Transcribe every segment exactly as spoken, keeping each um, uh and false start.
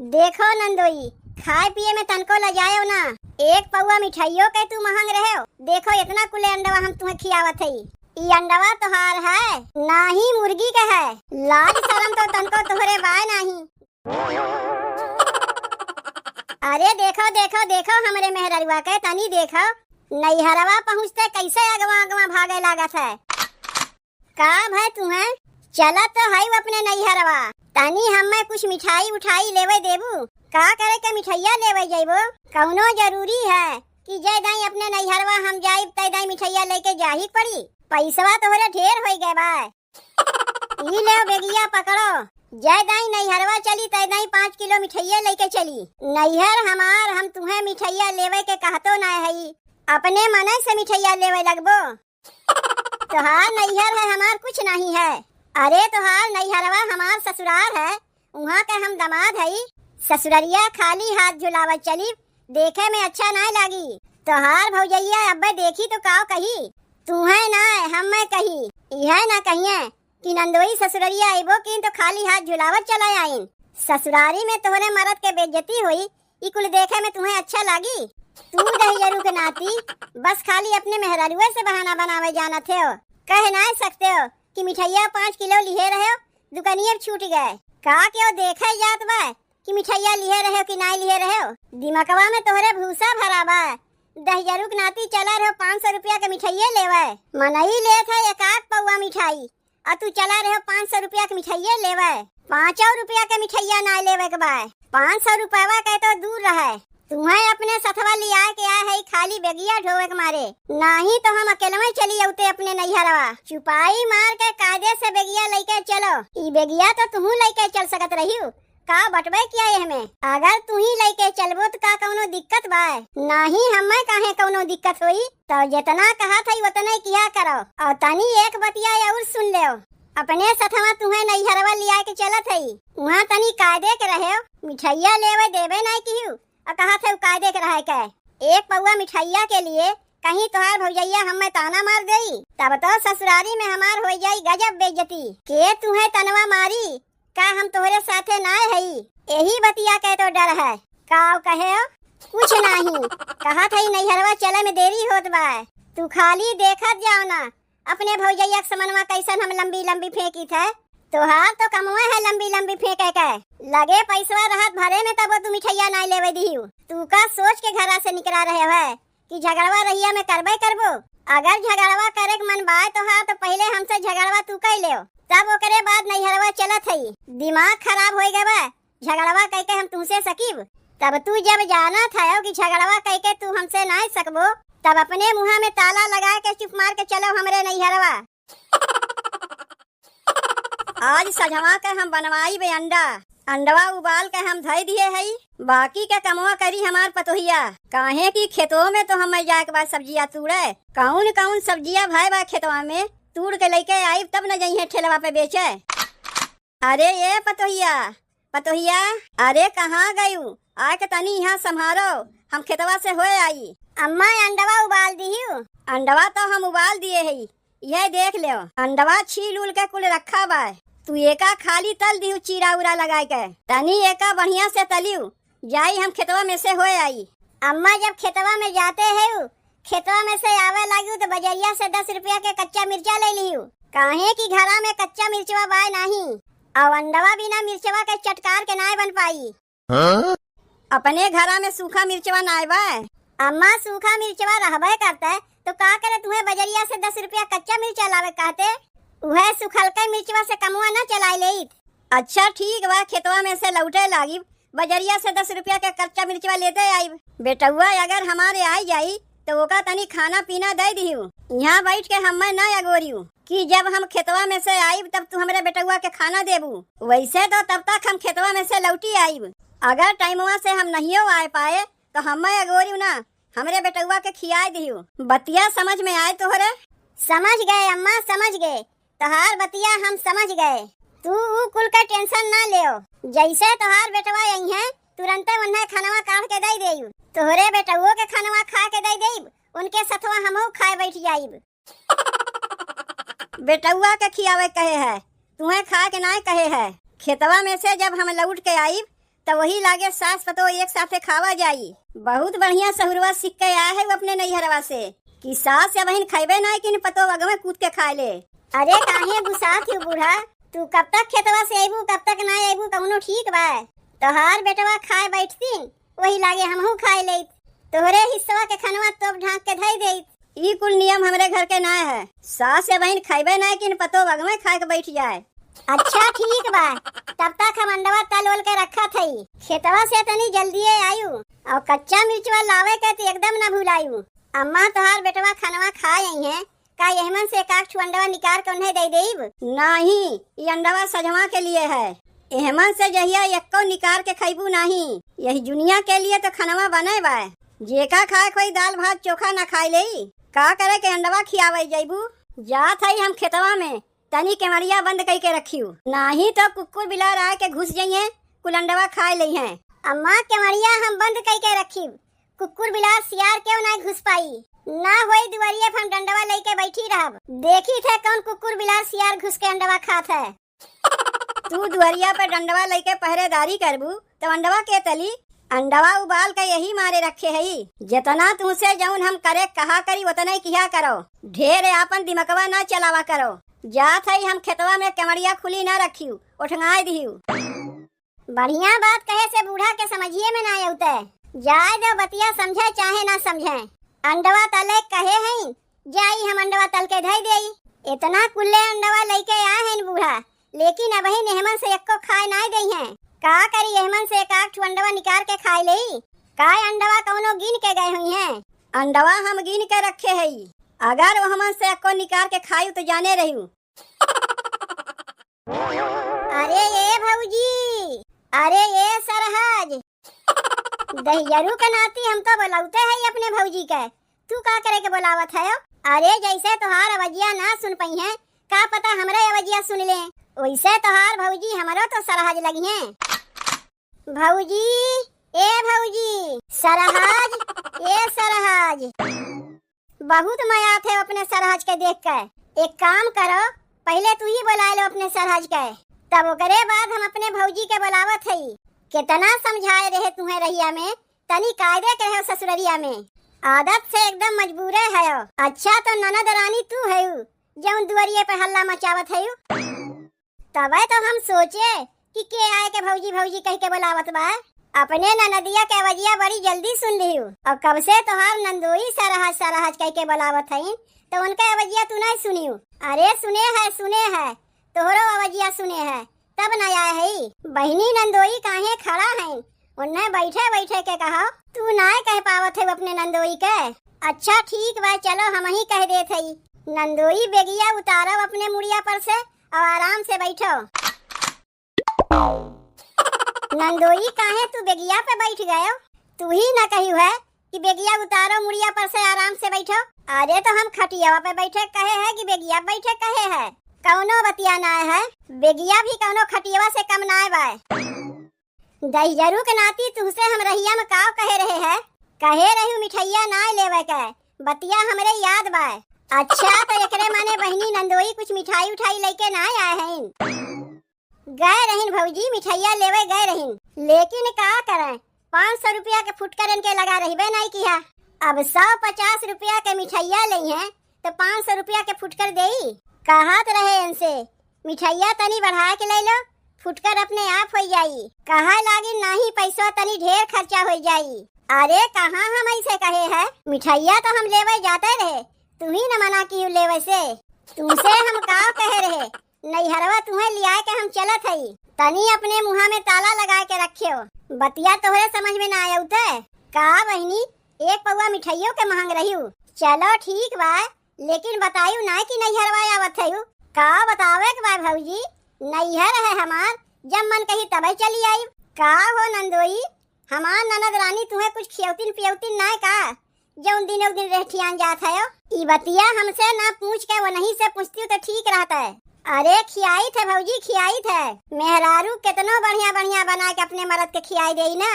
देखो नंदोई, खाए पिए में तनको लजायो ना। एक पौआ मिठाइयो के तू महंग रहेव। देखो, इतना कुले अंडवा हम तुहे खियावत हई। ई अंडवा तोहार है, नाही मुर्गी के है। लाज शरम तो तनको तोहरे बाय नाही। अरे देखो, देखो, देखो, हमरे मेहररुआ के तनी देखो, नैहरवा पहुँचते कैसे अगवा अगवा भागे लागत है। का भय तुहे? चलत तो हई अपने नैहरवा, तनी हम्मे कुछ मिठाई उठाई लेवे देबू? का करे के मिठाइया लेवे जइबो? कौनो जरूरी है कि जय दाई अपने नैहरवा हम जाइब, तय दाई मिठाइया लेके जाही पड़ी? पैसवा तोहरे ढेर होई गए बा। ई लेव बेगिया पकड़ो, जय दाई नैहरवा चली, तय दाई पाँच किलो मिठाइया लेके चली। नैहर हमार, हम तुहे मिठाइया लेवे के कहतो ना हई, अपने मने से मिठाइया लेवे लगबो। तोहार नैहर है, हमार कुछ नहीं है। अरे तोहार नैहरवा हमार ससुरार है, उहाँ के हम दमाद हई। ससुररिया खाली हाथ झुलावत चली, देखे में अच्छा नाय लागी। तोहार भौजैया अब्बे देखी तो काव कही? तूहे नाय, हम्मे कही। इहे ना कहिए कि नंदोई ससुररिया अइबो किन तो खाली हाथ झुलावत चला आइन। ससुरारी में तोहरे मरद के बेइज्जती होई, ई कुल देखे में तुहे अच्छा लागी? तू दहिजरू के नाती बस खाली अपने मेहरारुए से बहाना बनावे जानत हो। कह नाय सकते हो कि मिठाइया पाँच किलो लिहे रहे हो, दुकानिये छूट गए। का केहू देखे जात बा कि मिठाइया लिहे रहे हो कि नाय लिहे रहे हो? दिमकवा में तोहरे भूसा भरा बा। दहिजरू के नाती चला रहे हो पाँच सौ रुपया के मिठाइये लेवे। मनई लेत है एक आध पौआ मिठाई, अ तू चला रहे हो पाँच सौ रुपया के मिठाइये लेवे। पाँचौ रुपया के मिठाइया ना लेवे के बा। पाँच सौ रुपयवा के तो दूर रहे। तुहे अपने सथवा लिया के आए है, खाली बेगिया ढोवे के मारे। नाही तो हम अकेलवे चली अउते अपने नैहरवा। चुपाई मार के कायदे से बेगिया लइके चलो। ई बेगिया तो तुहू लइके चल सकत रहियो। का बटबे किया एहमे? अगर तुही लइके चलबो त का कउनो दिक्कत बा? नाही, हम्मे काहे कउनो दिक्कत होई? तो जेतना कहत हई ओतने किया करो। अउर तनी एक बतिया अउर सुन लेव, अपने सथवा तुहे नैहरवा लिया के चलत हई, उहाँ तनी कायदे के रहेव, मिठाइया लेवे देबे नाई किहू, अ कहत हई कायदे के रहे के। एक पौआ मिठाइया के लिए कहीं तोहार भौजैया हम्मे ताना मार देई, तब तो ससुरारी में हमार हो जाई गजब बेइज्जती। के तुहे तनवा मारी, का हम तोहरे साथे नाय हई? एही बतिया के तो डर है। काव कहे हो? कुछ नाही। कहत हई नैहरवा चले में देरी होत बा। तू खाली देखत जाओ ना, अपने भौजैया के समनवा कैसन हम लंबी लंबी फेंकी थे। तोहार तो कमवा है लंबी लंबी फेंके के। लगे पैसवा रहत भरे में तबो तू मिठाइया नाय लेवे दिहू। तू का सोच के घरा से निकरा रहे है? कि झगड़वा रहिया में करबे करबो। अगर झगड़वा करे के मन बाय तोहार, तो पहिले हमसे झगड़वा तू कइ लेव, तब ओकरे बाद नैहरवा चलत हई। दिमाग खराब होइ गए बा, झगड़वा कइ के हम तुमसे सकीब? तब तू जब जानत हयो कि झगड़वा कइ के तू हमसे नाय सकबो, तब अपने मुँहा में ताला लगाए के चुप मार के चलो हमरे नैहरवा। आज सझवा के हम बनवाइबे अंडा। अंडवा उबाल के हम धइ दिए हई, बाकी के कमवा करी हमार पतोहिया। काहे कि खेतों में तो हमें जाए के बाद सब्जिया तूड़े। कउन कउन सब्जिया भए बा खेतवा में, तूड़ के लइके आइब तब न जइहे ठेलवा पे बेचे। अरे ए पतोहिया, पतोहिया, अरे कहाँ गयू? आके तनी इहाँ सम्हारो, हम खेतवा से होए आई। अम्मा, अंडवा उबाल दिहू। अंडवा तो हम उबाल दिए हई, यह देख लेव, अंडवा छील उल के कुल रखा बा। तू एका खाली तल दिहू चीरा उरा लगाए के। तनी एका बढ़िया से तलियू, जाई हम खेतवा में से होए आई। अम्मा, जब खेतवा में जाते हऊ, खेतवा में से आवे लागियू तो बजरिया से दस रुपया के कच्चा मिर्चा ले लिहू, काहे कि घरा में कच्चा मिर्चवा बाय नाही, अउ अंडवा बिना मिर्चवा के चटकार के नाय बन पाई। हाँ? अपने घरा में सूखा मिर्चवा नाय बा? अम्मा, सूखा मिर्चवा रहबे करते तो का करे तुहे बजरिया से दस रुपया कच्चा मिर्चा लावे कहते? उहे सुखलके मिर्चवा से कमवा न चलाए लेइत। अच्छा ठीक बा, खेतवा में से लौटे लागिब, बजरिया से दस रुपया के कच्चा मिर्चवा लेते आइब। बेटउआ अगर हमारे आई जाई तो ओका तनी खाना पीना दे दिहू। यहाँ बैठ के हम्मे न अगोरियू कि जब हम खेतवा में से आइब तब तू हमरे बेटउआ के खाना देबू। वैसे तो तब तक हम खेतवा में से लौटी आइब। अगर टाइमवा से हम नहियो आए पाए तो हम्मे अगोरियू ना, हमरे बेटउआ के खियाए दिहू। बतिया समझ में आए तोहरे? समझ गए अम्मा, समझ गए। तोहार बतिया हम समझ गए। तू ऊ कुल के tension ना लेव। जैसे तोहार बेटवा अइहें, तुरंते उन्हें खनवा काढ़ के दे देइब। तोहरे बेटवो के खनवा खा के दे देइब, उनके सथवा हमहू खाए बैठ जाइब। बेटउआ के खियावे कहे है, तुहें खाए के नाय कहे है। खेतवा में से जब हम लौट के आइब, त वही लागे सास पतोह एक साथे खावा जाई। बहुत बढ़िया सहुरवा सीख के आया है अपने नैहरवा से कि सास या बहिन खइबे नाहीं कि पतोह अगवे कूद के खाए ले। अरे काहे गुस्सात ही बूढ़ा, तू कब तक खेतवा से अइबू, कब तक ना अइबू, कउनो ठीक बा? तोहार बेटवा खाए बैठतीन, वही लागे हमहू खाए लेत। तोहरे हिस्सवा के खनवा तोप ढाँक के धइ देत। ई कुल नियम हमरे घर के नाय है। सास या बहिन खइबे नाय कि पतोह अगवे खाए के बैठ जाए। अच्छा ठीक बा, तब तक हम अंडवा तल ओल के रखत हई। खेतवा से तनी जल्दिए आयु, अउर कच्चा मिर्चवा लावे के त एकदम ना भुलायु। अम्मा तोहार बेटवा खनवा खाए अइहें, का एहमन से एक आध ठो अंडवा निकार के उन्हें दइ देब? नाहीं, ई अंडवा सझवा के लिए है। एहमन से जहिया एक्को निकार के खइबू नाहीं। यही जुनिया के लिए त खनवा बने बा। जेका खाए के होई दाल भात चोखा ना खाए लेई। का करे के अंडवा खियावे जइबू? जात हई हम खेतवा में, तनी केवड़िया बंद कइ के रखियू, नाहीं त कुकुर बिलार आए के घुस जइहें, कुल अंडवा खाए लेइहें। अम्मा केवड़िया हम बंद कइ के रखियू, कुकुर बिलार सियार केहू ना घुस पाई। ना होई दुआरिये पर हम डंडवा लइके बैठी रहब। देखी थे कउन कुकुर बिलार सियार घुस के अंडवा खात है। तू दुआरिया पे डंडवा लइके पहरेदारी करबू, तब अंडवा के तली? अंडवा उबाल के यही मारे रखे हई। जेतना तुमसे जउन हम करे कहा करी, ओतने किहा करो। ढेर आपन दिमकवा ना चलावा करो। जात हई हम खेतवा में केवड़िया खुली ना रखियू, ओठंगाए दिहू। बढ़िया बात कहे से बूढ़ा के समझिए में ना अउते। जाए दो, बतिया समझे चाहे ना समझे। अंडवा तले कहे हई, जाई हम अंडवा तल के धइ देई। इतना कुल्ले अंडवा लइके आए हइन बूढ़ा, लेकिन अबहिन एहमन से एक्को खाए नाय देइहें। का करी, एहमन से एक आध ठो अंडवा निकार के खाए लेई। का अंडवा कउनो गिन के गए हुइहें? अंडवा हम गिन के रखे हई, अगर ओहमन से एक्को निकार के खायू त जाने रहियू। अरे ए भौजी, अरे ए सरहज, दहियरू के नाती हम तो बोलौते हई अपने भौजी के, तू का करे के बोलावत हयो? अरे जैसे तोहार अवजिया ना सुन पइहें, का पता हमरे अवजिया सुन लें, वैसे तोहार भौजी हमरो तो सरहज लगिहें। भौजी, ए भौजी, सरहज, ए सरहज। बहुत मया आथे अपने सरहज के देख के। एक काम करो, पहिले तू ही बोलाए लो अपने सरहज के, तब ओकरे बाद हम अपने भौजी के बोलावत हई। केतना समझाए रहे तुहें रहिया में, तनी कायदे के रहो ससुररिया में। आदत से एकदम मजबूरे हयो। अच्छा तो ननद रानी तू हयू, जउन दुआरिये पे हल्ला मचावत हयू। तबे तो हम सोचे कि के आए के भौजी भौजी कह के बोलावत बा। अपने ननदिया के अवजिया बड़ी जल्दी सुन लिहू। और कब से तोहार नंदोई सरहज सरहज कह के बोलावत हईन, तो उनके अवजिया तू नहीं सुनियो। अरे सुने है, सुने है, तोहरो अवजिया सुने है, तब न आए हई। बहिनी नंदोई काहे खड़ा हईन? उन्हें बैठे बैठे के कहो, तू नाय कह पावत है अपने नंदोई के। अच्छा ठीक बा, चलो हम ही कह देत हई। नंदोई बेगिया उतारो अपने मुड़िया पर से और आराम से बैठो। नंदोई काहे तू बेगिया पे बैठ गयो? तू ही ना कही है कि बेगिया उतारो मुड़िया पर से आराम से बैठो। अरे तो हम खटियावा पे बैठे कहे है कि बेगिया बैठे कहे है? कौनो बतिया ना है, बेगिया भी कौनो खटियावा से कम ना बा। दहिजरू के नाती तुहसे हम रहिया में काव कहे रहे है? कहे रहू मिठाइया ना लेवे के, बतिया हमरे याद बा। अच्छा तो एकरे माने बहिनी नंदोई कुछ मिठाई उठाई लेके ना आए हैं? गए रहिन भौजी, मिठाइया लेवे गए रहिन, लेकिन का करें, पाँच सौ रुपया के फुटकर इनके लगा रहिबे नहीं किया। अब सौ पचास रुपया के मिठाइया लेइहें तो पाँच सौ रुपया के फुटकर देई। कहत रहे इनसे, मिठाइया तनी बढ़ा के ले लो, फुटकर अपने आप हो जाई। कहे लागी, नहीं पैसवा तनी ढेर खर्चा हो जाई। अरे कहाँ हम ऐसे कहे है, मिठाइया तो हम लेवे जाते रहे, तू ही न मना की लेवे से। तुमसे हम का कहे रहे, नैहरवा तुहे लियाए के हम चलत हई, तनी अपने मुँहा में ताला लगाए के रख्यो। बतिया तोहरे समझ में ना आयौ ते का बहिनी, एक पौआ मिठाइयों के महंग रहियो। चलो ठीक बा, लेकिन बतायू ना कि नैहरवा आवत हयू। का बतावे के बा भौजी, नैहर है हमार, जब मन कही तबे चली आई। का हो नंदोई, हमार ननद रानी तुहे कुछ खियौतिन पियौतिन ना का? जौन दिनों दिन रेहठियान जात है। ई बतिया हमसे ना पूछ के वनही से पूछती तो ठीक रहत है। अरे खियाई थे भौजी, खियाई थे। मेहरारू केतनो बढ़िया बढ़िया बना के अपने मरद के खियाई देई ना,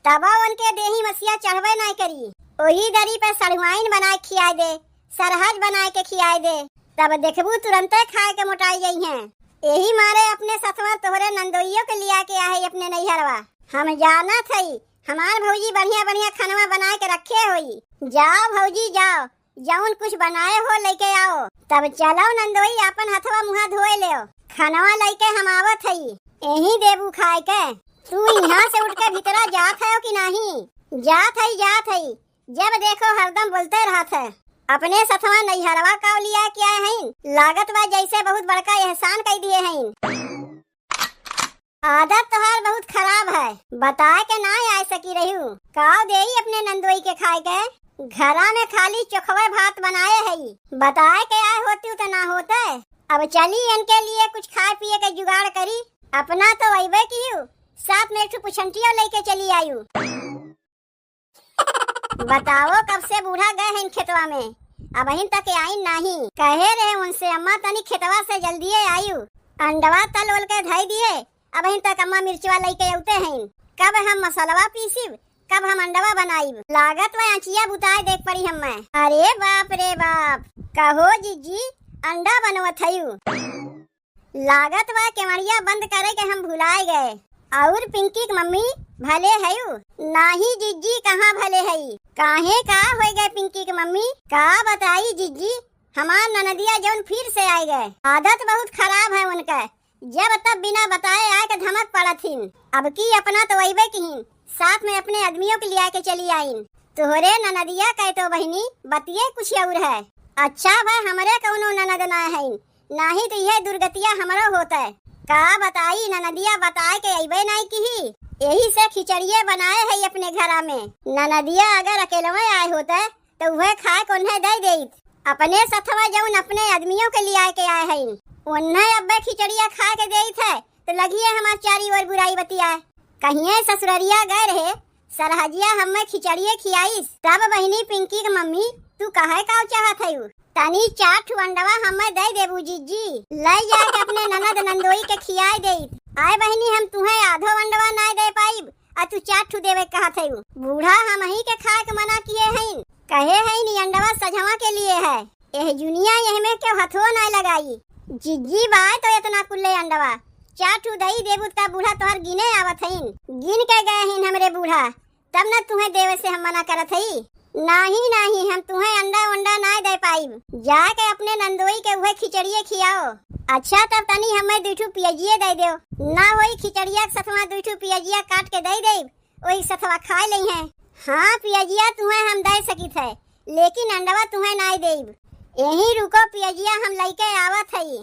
तबो उनके देही मसिया चढ़बे ना करी। ओही दरी पे सढ़ुआइन बना के खियाई दे, सरहज बना के खियाई दे, तब देखबू तुरंते खाए के मोटाई गई हैं। यही मारे अपने ससुर तोहरे नंदोइयो के लिया के आहे अपने नैहरवा। हम जानत हई, हमार भौजी बढ़िया बढ़िया खनवा बनाए के रखे होई। जाओ भौजी जाओ, जउन कुछ बनाए हो लइके आओ। तब चलो नंदोई, आपन हथवा मुँहा धोए लेओ, खनवा लइके हम आवत हई। एही देबू खाए के। तू इहाँ से उठ के भीतरा जात हयो कि नाहीं? जात हई, जात हई। जब देखो हरदम बोलते रहत है। अपने सथवा नैहरवा काव लिया के आए हईन? लागत बा जैसे बहुत बड़का एहसान कई दिए हईन। आदत तोहार बहुत खराब है, बताए के ना आए सकी रह्यू। काव देई अपने नंदोई के खाए के? घरा में खाली चोखवे भात बनाए हई, बताए के आए होती त ना होते। अब चली इनके लिए कुछ खाए पिए के जुगाड़ करी। अपना तो अइबे किहू, साथ में एक ठो पुछंटियो लइके चली आयू। बताओ, कब से बूढ़ा गए हैं खेतवा में, अबहिन तक आइन नाहीं। कहे रहे उनसे, "अम्मा, तनी खेतवा से जल्दिए आयु, अंडवा तल ओल के धई दिए, अबहिन तक अम्मा मिर्चवा लइके अउते हैं। कब हम मसलवा पीसिब, कब हम अंडवा बनाइब? लागत बा अँचिया बुताए देख पड़ी हम्मे।" अरे बाप रे बाप, कहो जिज्जी, अंडा बनवत हयू? लागत बा केवड़िया बंद करे के हम भुलाए गए। और पिंकी के मम्मी भले हयू? नाही जिज्जी, कहाँ भले हई? काहे, का होए गए पिंकी के मम्मी? का बताई जिज्जी, हमार ननदिया जउन फिर से आए गए। आदत बहुत खराब है उनके, जब तब बिना बताए आए के धमक पड़त हिन। अब की अपना तो अइबे किहिन, साथ में अपने आदमियों के लिया के चली आइन। तोहरे ननदिया कहे तो बहिनी, बतिये कुछ और है। अच्छा भाई, हमरे कउनो ननद ना हईन, नाही तो यह दुर्गतिया हमरो होते। का बताई, ननदिया बताए के अइबे नाई किही, यही से खिचड़िए बनाए है अपने घरा में। ननदिया अगर अकेलवे आए होते तो उहे खाए के उन्हें दे देत। अपने सथवा जउन अपने आदमियों के लियाए के आए हईन, उन्हें अब्बे खिचड़िया खाए के देत है तो लगिए हमार चारी ओर बुराई बतियाए। कहिए ससुररिया गए रहे, सरहजिया हम्मे खिचड़िए खियाइस। तब बहिनी पिंकी के मम्मी, तू कहे का चाहत हयू? तनी चार ठू अंडवा हम्मे दे देबू जिज्जी, लइ जाके अपने ननद नंदोई के खियाए देइत। आए बहिनी, हम तुहें आधो अंडवा नाय दे पाइब, आ तू चार ठू देवे कहत हयू। बूढ़ा हमही के खाए के मना किए हईन, कहे हईन ई अंडवा सझवा के लिए है, एह जुनिया एह में केहू हथो नाय लगाई। जिज्जी बाय तो इतना कुल्ले अंडवा, चार ठू दई देबू त का बूढ़ा तोहर गिने आवत हईन? गिन के गए हईन हमरे बूढ़ा, तब न तुहें देवे से हम मना करत हई। नाही, नाही, हम तुहें अंडा उंडा नाय दे पाइब। जाके अपने नंदोई के उहे खिचड़िए खियाओ। अच्छा, तब तनी हमें दुई ठू पियजिए दे देओ। ना होई, खिचड़िया के सथवा दुई ठू पियजिया काट के दे देब, ओही सथवा खाए लइहें। हाँ, पियजिया तुहें हम दे सकित है, लेकिन अंडवा तुहें नाय देब। यहीं रुको, पियजिया हम लइके आवत हई।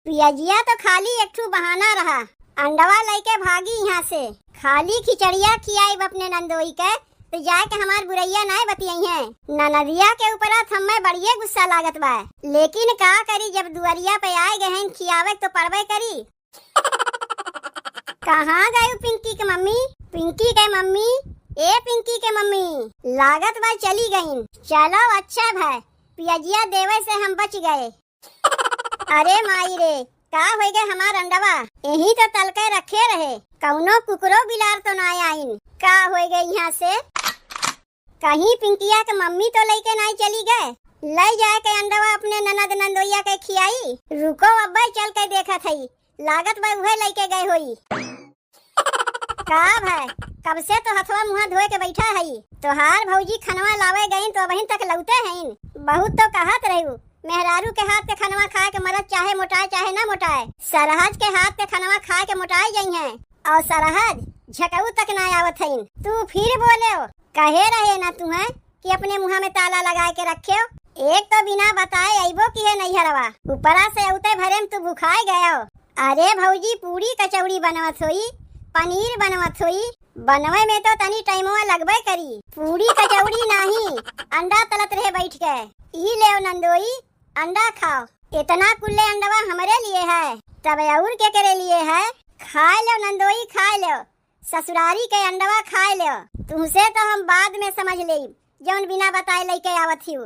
पियजिया तो खाली एक ठू बहाना रहा, अंडवा लइके भागी यहाँ से। खाली खिचड़िया खियाइब अपने नंदोई के, तो जाए के हमार बुरैया नाय बतियइहें। ननदिया के ऊपरा त हम्मे बढ़िए गुस्सा लागत बा, लेकिन का करी, जब दुअरिया पे आए गए हैं, खियावे के तो पड़बे करी। कहाँ गयू पिंकी के मम्मी? पिंकी के मम्मी, ए पिंकी के मम्मी, लागत बा चली गईन। चलो अच्छा भय, पियजिया देवे से हम बच गए। अरे माई रे, का होई गए हमार अंडवा? यहीं तो तलके रखे रहे, कउनो कुकुरो बिलार तो ना आइन। का होई गए यहाँ से? कहीं पिंकिया के मम्मी तो लइके नाई चली गए, लइ जाए के अंडवा अपने ननद नंदोइया के खियाई। रुको, अब्बे चल के देखत हई, लागत बा उहे लइके गए होई। का भय, कब से तो हथवा मुँहा धोए के बैठा हई। तोहार भौजी खनवा लावे गईन तो अबहिन तक लौटे हईन। बहुत तो कहत रहू, मेहरारू के हाथ के खनवा खाए के मरद चाहे मोटाए चाहे ना मोटाए, सरहज के हाथ के खनवा खाए के मोटाए जइहें। और सरहज झकऊ तक ना आवत हईन, तू फिर बोलेओ। कहे रहे ना तुहें कि अपने मुँहा में ताला लगाए के रखेओ। एक तो बिना बताए अइबो किहे नैहरवा, ऊपरा से अउते भरे में तू भुखाए गयो। अरे भौजी, पूड़ी कचौड़ी बनवत होई, पनीर बनवत होई, बनवे में तो तनी टाइमवा लगबे करी। पूड़ी कचौड़ी नाही, अंडा तलत रहे बैठ के। ई लेओ नंदोई, अंडा खाओ। इतना कुल्ले अंडवा हमरे लिए है, तब और के करे लिए है? खाए लो नंदोई, खाए लो, ससुरारी के अंडवा खाए लो। तुमसे तो हम बाद में समझ लेब, जौन बिना बताए लइके आवत हिउ।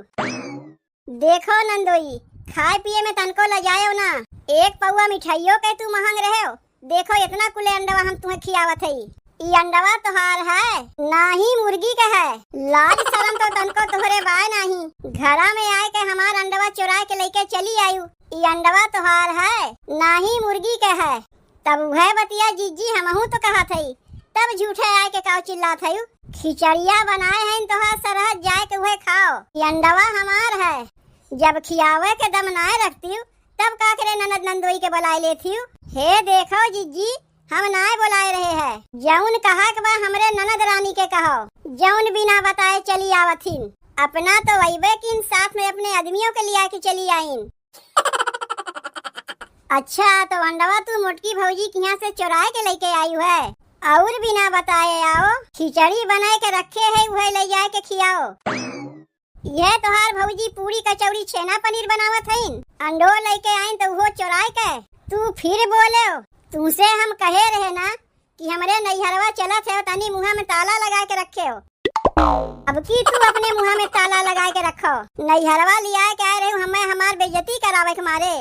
देखो नंदोई, खाए पिए में तनको लजायो ना। एक पौआ मिठाइयों के तू महंग रहेओ। देखो, इतना कुले अंडवा हम तुम्हें खियावत हई। ई अंडवा तोहार है, नाही मुर्गी के है। लाज शरम तो तनको तोहरे बाय नाही। घरा में आए के हमार अंडवा चुराए के लइके चली आयु। ई अंडवा तोहार है, नाही मुर्गी के है। तब उहे बतिया जिज्जी हमहू तो कहत हई तब झूठे आए के काव चिल्लात हयू? खिचड़िया बनाए हैं तोहार सरहज जाए के उहे खाओ, ई अंडवा हमार है। जब खियावे के दम नाय रखतिउ, तब का करे ननद नंदोई के बुलाए लेथिउ? हे देखो जिज्जी, हम नाय बुलाए रहे हैं। जौन कहा के बा हमरे ननद रानी के कहो, जौन बिना बताए चली आवथिन। अपना तो अइबे किन, साथ में अपने आदमियों के लिया के चली आइन। अच्छा, तो अंडवा तू मोटकी भौजी के यहाँ से चोराए के लेके आयू है और बिना बताए आओ? खिचड़ी बनाए के रखे है, उहे ले जाए के खियाओ। यह तोहार भौजी पूरी कचौड़ी छेना पनीर बनावत हईन, अंडो लेके आइन तो उहो चोराए के। तू फिर बोले हो, तुमसे हम कहे रहे ना कि हमरे नैहरवा चलत है, तनी मुँहा में ताला लगा के रखे हो। अब की तू अपने मुँहा में ताला लगा के रखो, नैहरवा लिया के आए रहे, हमें हमार बेइज्जती करावे के मारे।